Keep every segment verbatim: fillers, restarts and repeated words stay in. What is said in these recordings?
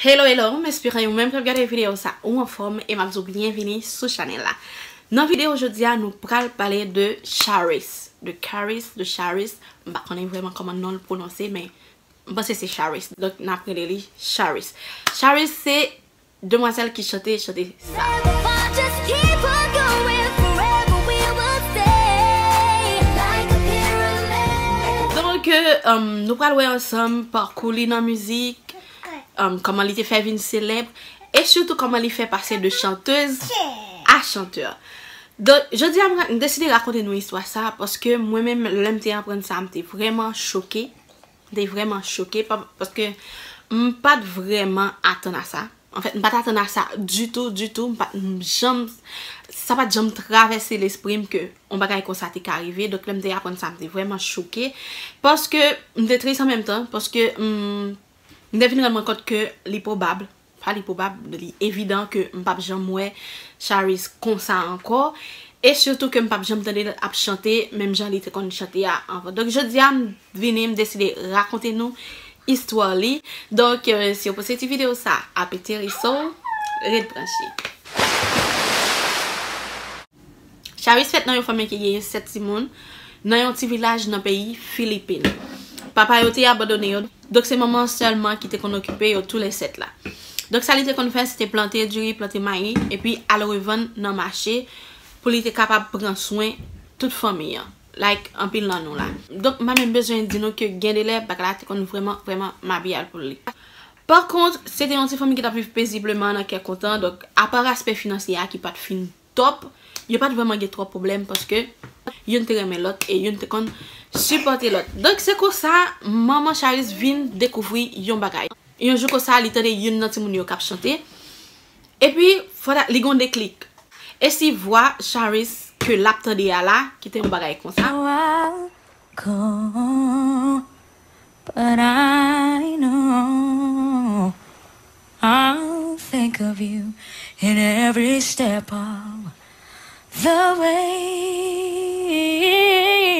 Hello, hello, m espere ou menm k ap gade videyo sa ou anfòm e m ap di w byenvini sou chanèl la. Nan videyo jodi a, nou pral pale de Charis, de Charis, de Charis. M pa konnen vrèman kòman non l pwononse, men m panse se Charis. Donk, n ap rele li Charis. Charis se demwazèl ki chante, chante sa. Donk, euh, nou pral wè ansanm pakou li nan mizik, um, kòman li te fè vin selèb, e sitou kòman li fè pase de chantèz a chantè. Donk, jodi a, m ra- m deside rakonte nou istwa sa, paske mwen menm, lè m te aprann sa, m te vrèman choke. M te vrèman choke, pa- paske m pa t vrèman atann a sa. Anfèt, m pa t atann a sa ditou, ditou. M pa t janm, sa pa t janm travèse lespri m ke yon bagay konsa te ka rive. Donk, lè m te aprann sa, m te vrèman choke. Paske m te tris an menm tan, paske m, m te vin rann mwen kont ke li pwobab, pa li pwobab, li evidan ke m p ap janm wè Charis konsa ankò. E sitou ke m p ap janm tande l ap chante menm jan li te konn chante a anvan. Donk, jodi a, m vini, m deside rakonte nou istwa li. Donk, euh, si w panse ti videyo sa ap enterese w, ret branche. Charis fèt nan yon fanmi ki genyen sèt timoun, nan yon ti vilaj nan peyi Filipin. Papa yo te abandone yo, donk se manman sèlman ki te konn okipe yo toulè sèt la. Donk, sa li te konn fè, se te plante diri, plante mayi, epi al revann nan mache pou li te kapab pran swen tout fanmi an. Like, anpil nan nou la. Donk, m pa menm bezwen di nou ke gen de lè, bagay la te konn vrèman, vrèman mabiyal pou li. Pa kont, se te yon ti fanmi ki t ap viv pezibleman nan kè kontan, donk, apa aspè finansye a ki pa t fin top, yo pa t vrèman gen twòp pwoblèm paske youn te renmen lòt e youn te konn sipòte lòt. Donk, se konsa, manman Charis vin dekouvri yon bagay. Yon jou konsa, li tande youn nan timoun yo k ap chante. Epi, fò ta- li gon deklik. E si vwa Charis ke l ap tande a la, ki te yon bagay konsa? Welcome, but I know I'll think of you in every step of the way.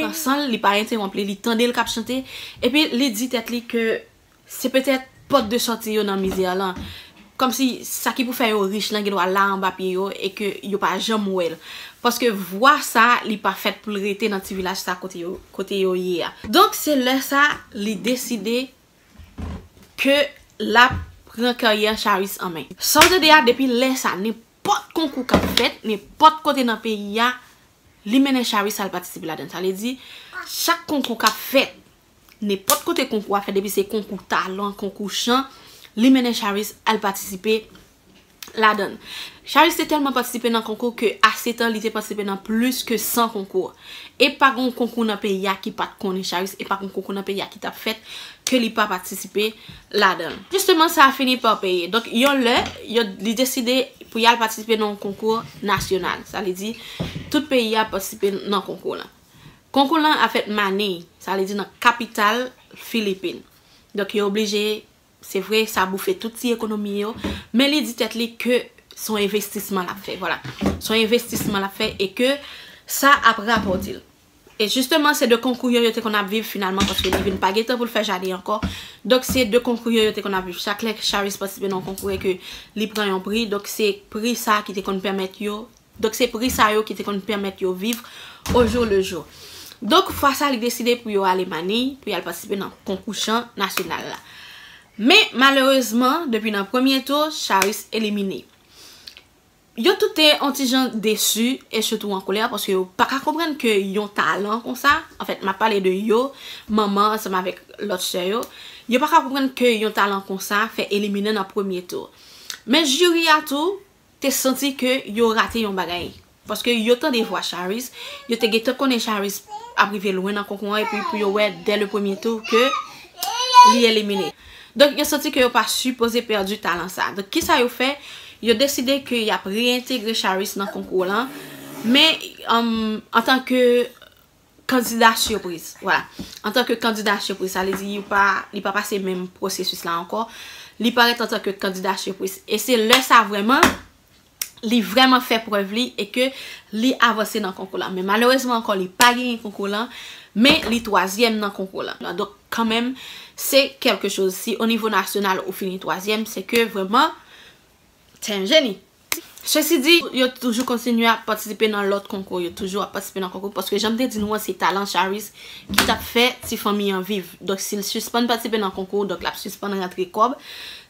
Nan san l, li pa entewonp li, li tande l k ap chante, epi li di tèt li ke se petèt pòt de sòti yo nan mizè lan. Kòmsi sa ki pou fè yo rich lan gen dwa la anba pye yo e ke yo pa janm wè l. Paske vwa sa, li pa fèt pou l rete nan ti vilaj sa kote yo, kote yo ye a. Donk, se lè sa, li deside ke l ap pran karyè Charis an men. Sa w tande a, depi lè sa, nenpòt konkou k ap fèt, nenpòt kote nan peyi a, li mennen Charis al patisipe ladan l. Sa vle di, chak konkou k ap fèt, nenpòt kote konkou a fèt, depi se konkou talan, konkou chan, li mennen Charis al patisipe ladan l. Charis te tèlman patisipe nan konkou ke a sèt an, li te patisipe nan plis ke san konkou. E pa gen yon konkou nan peyi a ki pa t konnen Charis, e pa gen yon konkou nan peyi a ki t ap fèt ke li pa patisipe ladan l. Jisteman, sa a fini pa peye. Donk, yon lè, yo, li deside pou y al patisipe nan yon konkou nasyonal. Sa vle di, tout peyi a patisipe nan konkou lan. Konkou lan ap fèt Manila, sa vle di nan kapital Filipin. Donk, yo oblije, se vre, sa boufe tout ti ekonomi yo, men li di tèt li ke se yon envestisman l ap fè, vwala. Se yon envestisman l ap fè e ke sa ap rapòte l. E jisteman, se de konkou yo, yo te konn ap viv finalman, paske li vin pa gen tan pou l fè jaden ankò. Donk, se de konkou yo, yo te konn ap viv. Chak lè Charis patisipe nan yon konkou e ke li pran yon pri, donk se pri sa ki te konn pèmèt yo, donk se pri sa yo ki te konn pèmèt yo viv au jour le jour. Donk, fwa sa, li deside pou yo ale Manila, pou y al patisipe nan konkou chan nasyonal la. Men, malerezman, depi nan premye tou, Charis elimine. Yo tout te yon ti jan desi e sitou an kolè paske yo pa ka konprann ke yon talan konsa, anfèt, m ap pale de yo, manman ansanm avèk lòt sè yo, yo pa ka konprann ke yon talan konsa fè elimine nan premye tou. Men jiri a tou te santi ke yo rate yon bagay. Paske yo tande vwa Charis, yo te gentan konnen Charis ap rive lwen nan konkou an, epi pou yo wè dès le premier tour ke li elimine. Donk, yo santi ke yo pa sipoze pèdi talan sa. Donk, kisa yo fè? Yo deside ke y ap reyentegre Charis nan konkou lan, men, um, antanke kandida sipriz. Vwala. Antanke kandida sipriz, sa vle di li pa, li pa pase menm pwosesis la ankò. Li parèt antanke kandida sipriz. E se lè sa vrèman li vrèman fè prèv li e ke li avanse nan konkou lan. Men malerezman ankò, li pa genyen konkou lan, men li twazyèm nan konkou lan. Donk, kanmenm, se kèlke choz. Si o nivo nasyonal ou fini twazyèm, se ke vrèman, t'es un génie. Sesi di, yo toujou kontinye ap patisipe nan lòt konkou, yo toujou ap patisipe nan konkou, paske jan m te di nou an, se talan Charis ki t ap fè ti fanmi an viv. Donk, si l sispann patisipe nan konkou, donk l ap sispann rantre kòb.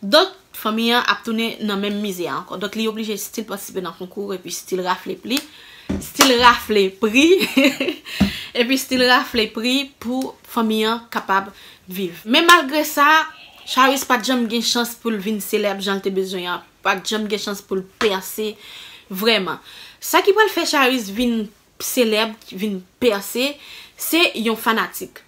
Donk, fanmi an ap tounen nan menm mizè a ankò. Donk, li oblije still patisipe nan konkou, epi still rafle pri, still rafle pri, epi still rafle pri pou fanmi an kapab viv. Men malgre sa, Charis pa t janm gen chans pou l vin selèb jan l te bezwen an. Pa t janm gen chans pou l pèse vrèman. Sa ki pral fè Charis vin selèb, vin pèse, se yon fanatik.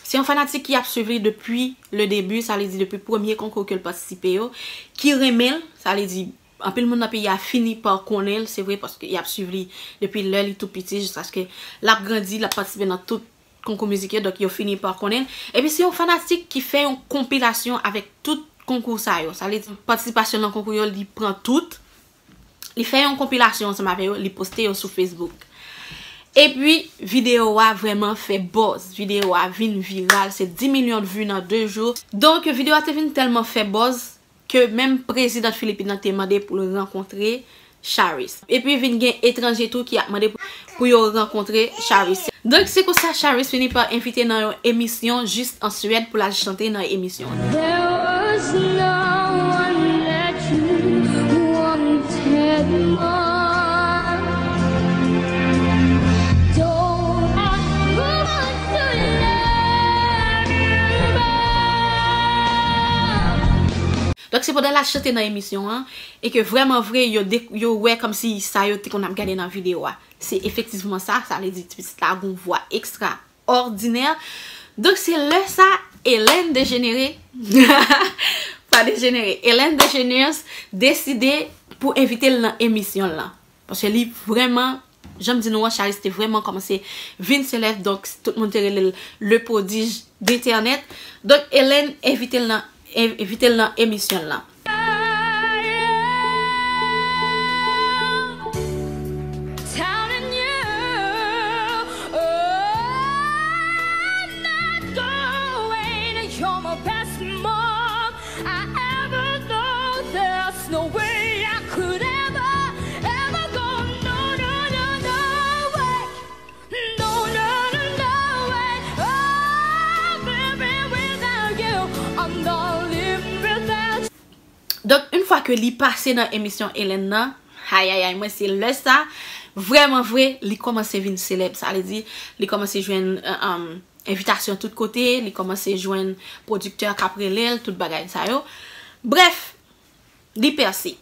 Se yon fanatik ki ap swiv li depi le début, sa vle di depi premye konkou ke l patisipe yo, ki renmen l, sa vle di anpil moun nan peyi a fini pa konnen l, se vre, paske y ap swiv li depi lè li tou piti jiskaske l ap grandi, l ap patisipe nan tout konkou mizik yo, donk yo fini pa konnen l. Epi se yon fanatik ki fè yon konpilasyon avèk tout konkou sa yo. Sa vle di patisipasyon nan konkou yo, li pran tout. Li fè yon konpilasyon ansanm avè yo, li poste yo sou Facebook. Epi, videyo a vrèman fè buzz. Videyo a vin viral, se dis milyon de vues nan de jou. Donk, videyo a te vin tèlman fè buzz ke menm prezidan Filipin nan te mande pou l rankontre Charis. Epi vin gen etranje tou ki ap mande pou, pou yo rankontre Charis. Donk se konsa Charis fini pa envite nan yon emisyon jis an Swèd pou l al chante nan emisyon an. There was no one that you wanted more. Don't I would want to love you more. Donk se pandan l al chante nan emisyon an, e ke vrèman vre yo, de, yo wè kòmsi sa yo te konn ap gade nan videyo a. Se efektivman sa, sa vle di ti pitit la gon vwa ekstraòdinè. Donk se lè sa, Hélène dejenere, pa dejenere, Hélène DeGeneres deside pou envite l nan emisyon l lan. Paske li vrèman, jan m di nou an, Charis te vrèman kòmanse vin selèb, donk tout moun te rele l le prodige d'Internet. Donk Hélène envite l nan, envite l nan emisyon l lan. Telling you, oh, I'm not going. You're my best mom I ever know. There's no way I could ever, ever go. No, no, no, no way. No, no, no, no way. Oh, baby, without you, I'm not living without you. Donk, yon fwa ke li pase nan emisyon Hélène nan, ayayay, mwen se lè sa, vrèman vre, li kòmanse vin selèb. Sa vle di, li kòmanse jwenn, euh, euh, envitasyon tout kote, li kòmanse jwenn pwodiktè k ap rele l, tout bagay sa yo. Brèf, li pèse.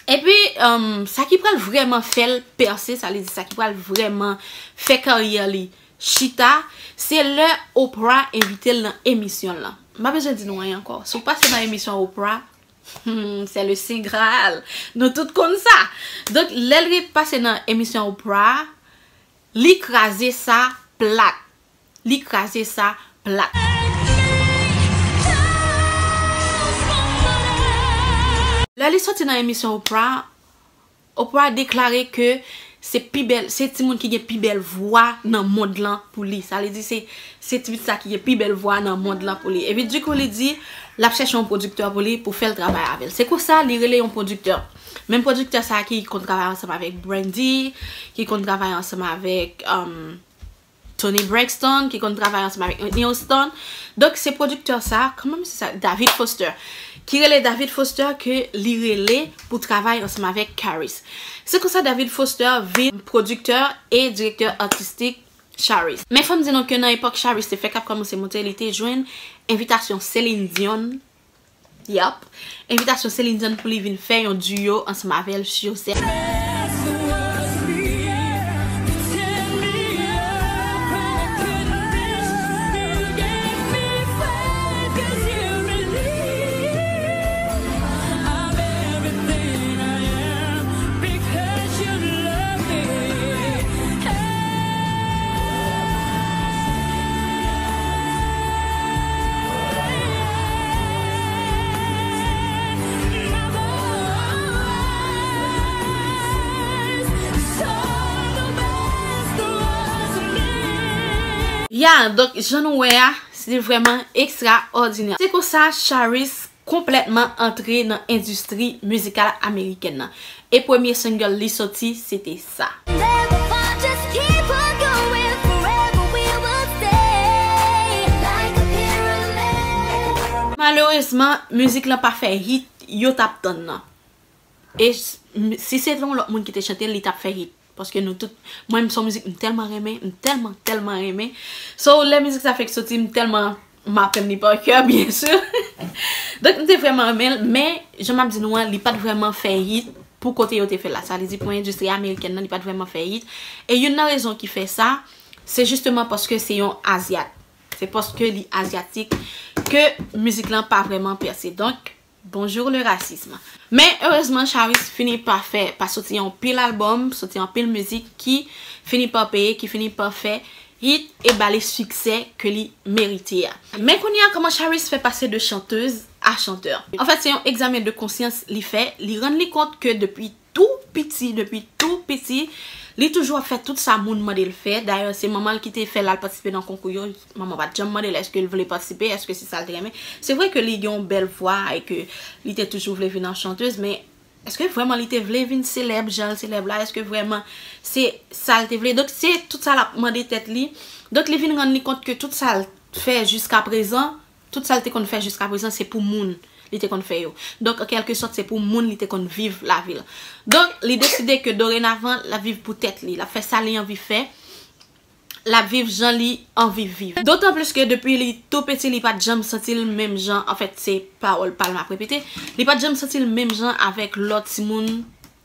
Epi, um, sa ki pral vrèman fè l pèse, sa vle di sa ki pral vrèman fè karyè li chita, se lè Oprah envite l nan emisyon l lan. M pa bezwen di nou anyen ankò. Si w pase nan emisyon Oprah, hmm, c'est le Saint Graal. Nou tout konn sa. Donk, lè l pase nan emisyon Oprah, li kraze sa plat. Li kraze sa plat. Lè li soti nan emisyon Oprah, Oprah deklare ke se pi bèl, se timoun ki gen pi bèl vwa nan mond lan pou li. Sa vle di se, se ti pitit sa ki gen pi bèl vwa nan mond lan pou li. Epi dikou li di l ap chèche yon pwodiktè pou li pou fè l travay avè l. Se konsa li rele yon pwodiktè. Menm pwodiktè sa ki konn travay ansanm avèk Brandy, ki konn travay ansanm avèk, um, Toni Braxton, ki konn travay ansanm avèk Whitney Houston. Donk, se pwodiktè sa, kòman se sa, David Foster, ki rele David Foster ke li rele pou travay ansanm avèk Charis. Se konsa David Foster vin pwodiktè e direktè atistik Charis. Men fò m di nou ke nan epòk Charis te fèk ap kòmanse monte, li te jwenn envitasyon Celine Dion. Yep. Envitasyon Celine Dion pou li vin fè yon duo ansanm avè l sur scène. Ya, donk, jan nou wè a, se te vrèman ekstraòdinè. Se konsa Charis konplètman antre nan endistri mizikal amerikèn nan. E premye single li soti, se te sa. Never fall, just keep on going. Forever we will stay like a pyramid. Malerezman, mizik lan pa fè hit yo t ap tann nan. E s- m- si se te yon lòt moun ki te chante l, li t ap fè hit. Paske nou tout, mwen, m se yon mizik m tèlman renmen, m tèlman, tèlman renmen. So, lè mizik sa fèk soti, m tèlman m aprann li pa kè, byen si. Donk, m te vrèman renmen l, men, jan m ap di nou an, li pa t vrèman fè hit pou kote yo te fè l la. Sa vle di, pou endistri amerikèn nan, li pa t vrèman fè hit. E youn nan rezon ki fè sa, se jisteman paske se yon azyat. Se paske li azyatik ke mizik lan pa vrèman pèse. Donk, bonjour le racisme. Men erezman, Charis fini pa fè, pa soti anpil albòm, soti anpil mizik ki fini pa peye, ki fini pa fè hit e ba li siksè ke li merite a. Men kounye a, kòman Charis fè pase de chanteuse à chanteur? Anfèt, se yon egzamen de konsyans li fè. Li rann li kont ke depi tou piti, depi tou piti, li toujou ap fè tout sa moun mande l fè. Dayè, se manman l ki te fè l al patisipe nan konkou yo. Manman pa t janm mande l èske l vle patisipe, èske se sa l te renmen. Se vre ke li gen yon bèl vwa e ke li te toujou vle vin yon chantez, men èske vrèman li te vle vin selèb, jan l selèb la? Èske vrèman se sa l te vle? Donk, se tout sa l ap mande tèt li. Donk, li vin rann li kont ke tout sa l fè jiska prezan, tout sa l te konn fè jiska prezan, se pou moun li te konn fè yo. Donk, an kèlke sòt, se pou moun li te konn viv lavi l. Donk, li deside ke dorenavan, l ap viv pou tèt li. L ap fè sa li anvi fè. L ap viv jan li anvi viv. Dotan plis ke depi li tou piti, li pa t janm santi l menm jan. Anfèt, se pawòl pa l m ap repete. Li pa t janm santi l menm jan avèk lòt timoun,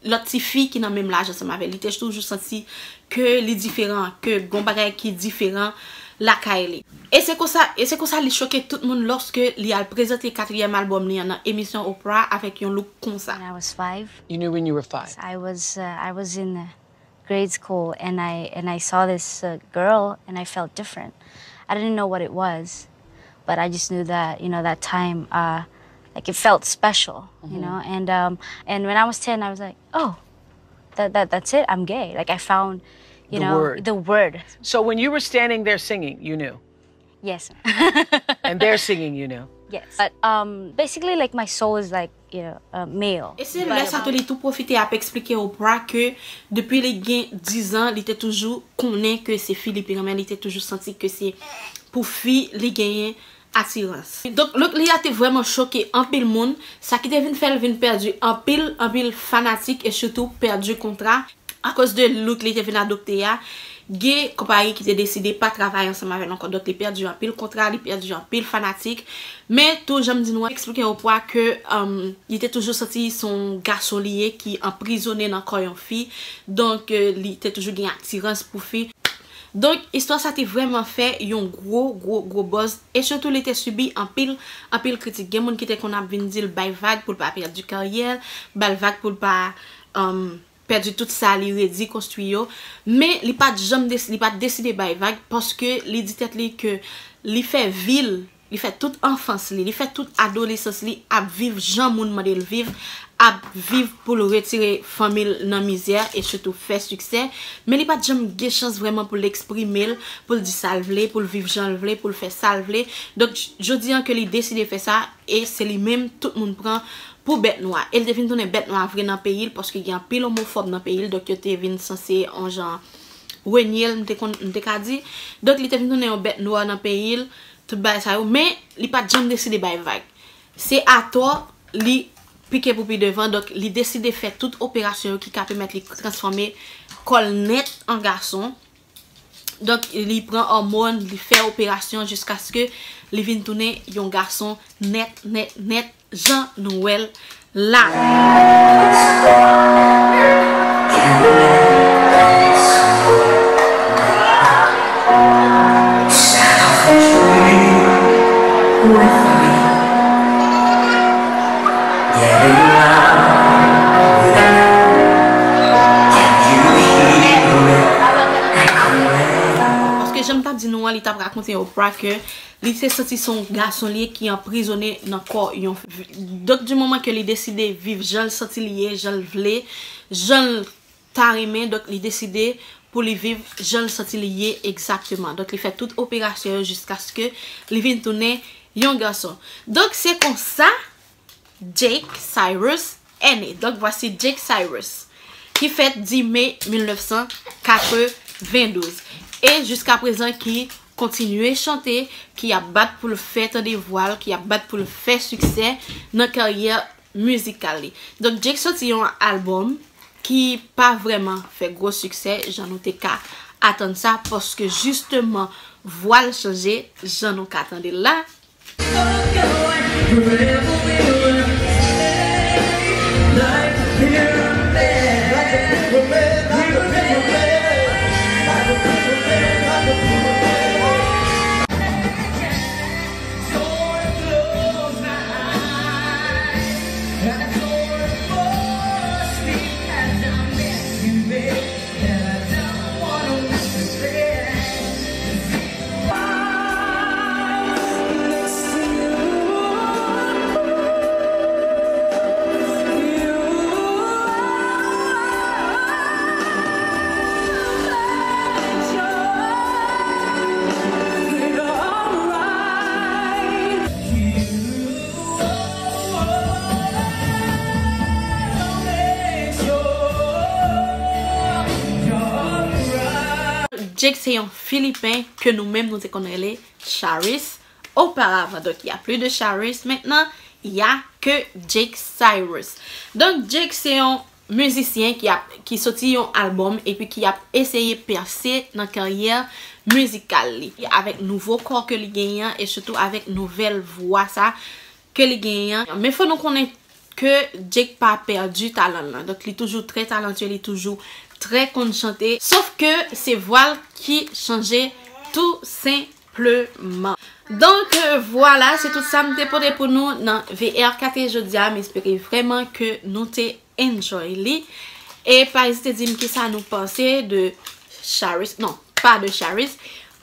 lòt tifi ki nan menm laj ansanm avè l. Li te toujou santi ke li diferan, ke gon bagay ki diferan lakay li. E se konsa, e se konsa li choke tout moun lòske li al prezante katriyèm albòm li an nan emisyon Oprah avèk yon look konsa. When I was five, You knew when you were five. I was, uh, I was in, uh, grade school, and I, and I saw this, uh, girl, and I felt different. I didn't know what it was, but I just knew that, you know, that time, uh, like, it felt special, you know? And, um, and when I was ten, I was like, "Oh, that, that, that's it, I'm gay." Like, I found, you The know, word. the word. So when you were standing there singing, you knew. Yes. And they're singing, you knew. Yes. But, um, basically, like, my soul is, like, you know, uh, male. E se lè sa tou li tou pwofite ap eksplike Oprah ke depi li gen diz an, li te toujou konnen ke se fi li pi renmen, li te toujou santi ke se pou fi li genyen atirans. Donk, look li a te vrèman choke anpil moun, sa ki te vin fè l vin pèdi anpil, anpil fanatik e sitou pèdi kontra. Akoz de look li te vin adopte a, gen konpayi ki te deside pa travay ansanm avè l ankò. Donk, li pèdi anpil kontra, li pèdi anpil fanatik. Men tou, jan m di nou an, eksplike Oprah ke, um, li te toujou santi se yon gason li ye ki anprizone nan kò yon fi. Donk, euh, li te toujou gen atirans pou fi. Donk, istwa sa te vrèman fè yon gwo, gwo, gwo buzz. E sitou, li te sibi anpil, anpil kritik. Gen moun ki te konn ap vin di l bay vag pou l pa pèdi karyè l, bay l vag pou l pa, um, pèdi tout sa li redi konstwi yo. Men li pa t janm desi-, li pa t deside bay vag paske li di tèt li ke li fè vi l, li fè tout anfans li, li fè tout adolesans li ap viv jan moun mande l viv, ap viv pou l retire fanmi l nan mizè e sitou fè siksè. Men li pa t janm gen chans vrèman pou l eksprime l, pou l di sa l vle, pou l viv jan l vle, pou l fè sa l vle. Donk, j-, jodi an ke li deside fè sa, e se li menm tout moun pran pou bèt nwa. E l te vin tounen bèt nwa vre nan peyi l, paske gen anpil omofòb nan peyi l, donk yo te vin sanse yon jan renye l, m te konn, m te ka di. Donk, li te vin tounen yon bèt nwa nan peyi l, tout bagay sa yo, men li pa t janm deside bay vag. Se atò, li pike pou pi devan, donk li deside fè tout operasyon yo ki ka pèmèt li transfòme kò l nèt an gason. Donk, li pran òmòn, li fè operasyon jiskaske li vin tounen yon gason nèt, nèt, nèt, jan nou wè l la. Paske jan m t ap di nou an, li t ap rakonte Oprah ke li te santi se yon gason li ye ki anprizone nan kò yon fi. Donk, di moman ke li deside viv jan l santi li ye, jan l vle, jan l ta renmen, donk, li deside pou li viv jan l santi li ye egzakteman. Donk, li fè tout operasyon yo jiskaske li vin tounen yon gason. Donk, se konsa Jake Cyrus est né. Donk, vwasi Jake Cyrus, ki fèt dis me mil nèf san katrevendouz. E jiska prezan, ki kontinye chante, ki ap bat pou l fè tande vwa l, ki ap bat pou l fè siksè nan karyè mizikal li. Donk, Jake soti yon albòm ki pa vrèman fè gwo siksè, jan nou te ka atann sa, paske jisteman, vwa l chanje, jan nou ka tande l la. Jake se yon Filipen ke nou menm nou te konn rele Charis oparavan. Donk, il y a plus de Charis maintenant, il y a que Jake Cyrus. Donk, Jake se yon mizisyen ki ap, ki soti yon albòm epi ki ap eseye pèse nan karyè mizikal li. Avèk nouvo kò ke li genyen an e sitou avèk nouvèl vwa sa ke li genyen an. Men fò nou konnen ke Jake pa pèdi talan l lan. Donk, li toujou trè talantye, li toujou trè konn chante. Sof ke se vwa l ki chanje tou senpleman. Donk, euh, vwala, se tout sa m te pote pou nou nan V R K T jodi a. M espere vrèman ke nou te enjoy li. E pa ezite di m kisa nou panse de Charis, non, pa de Charis,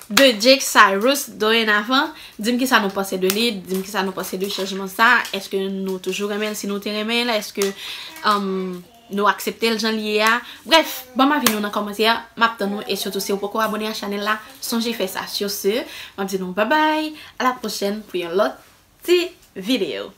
de Jake Cyrus dorenavan. Di m kisa nou panse de li, di m kisa nou panse de chanjman sa. Èske nou toujou renmen l? Si nou te renmen l, èske, um, nou aksepte l jan l ye a? Brèf, ban m avi nou nan kòmantè a, m ap tann ou. E sitou, si w poko abone a chanèl la, sonje fè sa. Sur ce, m ap di nou babay, a la pwochèn pou yon lòt ti videyo.